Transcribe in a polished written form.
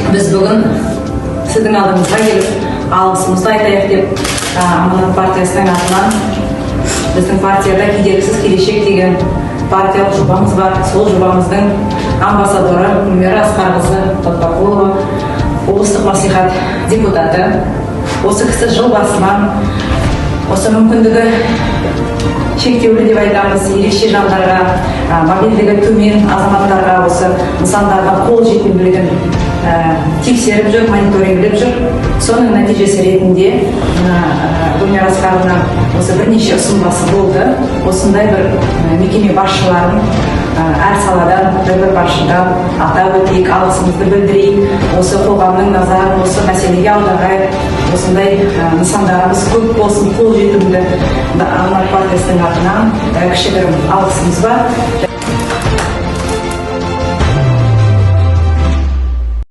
Біз бүгін сіздің алдыңызға келіп, алғысымызды айтайық деп, Аманат партиясының атынан. Біздің партияда «Кедергісіз келешек» деген партиялық жобамыз бар. Сол жобамыздың амбассадоры Гүлмира Асқарқызы Батпақұлова, облыстық мәслихат депутаты. Осы кісі жыл басынан осы мүмкіндігі шектеулі деп айтамыз, ерекше жандарға, мобильдігі төмен азаматтарға осы нысандарға қол жетімділігін тексеріп жүр, мониторингілеп жүр. Соның нәтижесі ретінде мына Гүлмира Асқаровна осы бірнеше ұсынбасы болды. Осындай бір мекеме басшыларын, әр саладан бір бір басшыдан атап өтейік, алғысымызды білдірейік, осы қоғамның назарын осы мәселеге аударайық, осындай нысандарымыз көп болсын, қол жетімді. Аманат партиясының атынан кішігірім алғысымыз бар.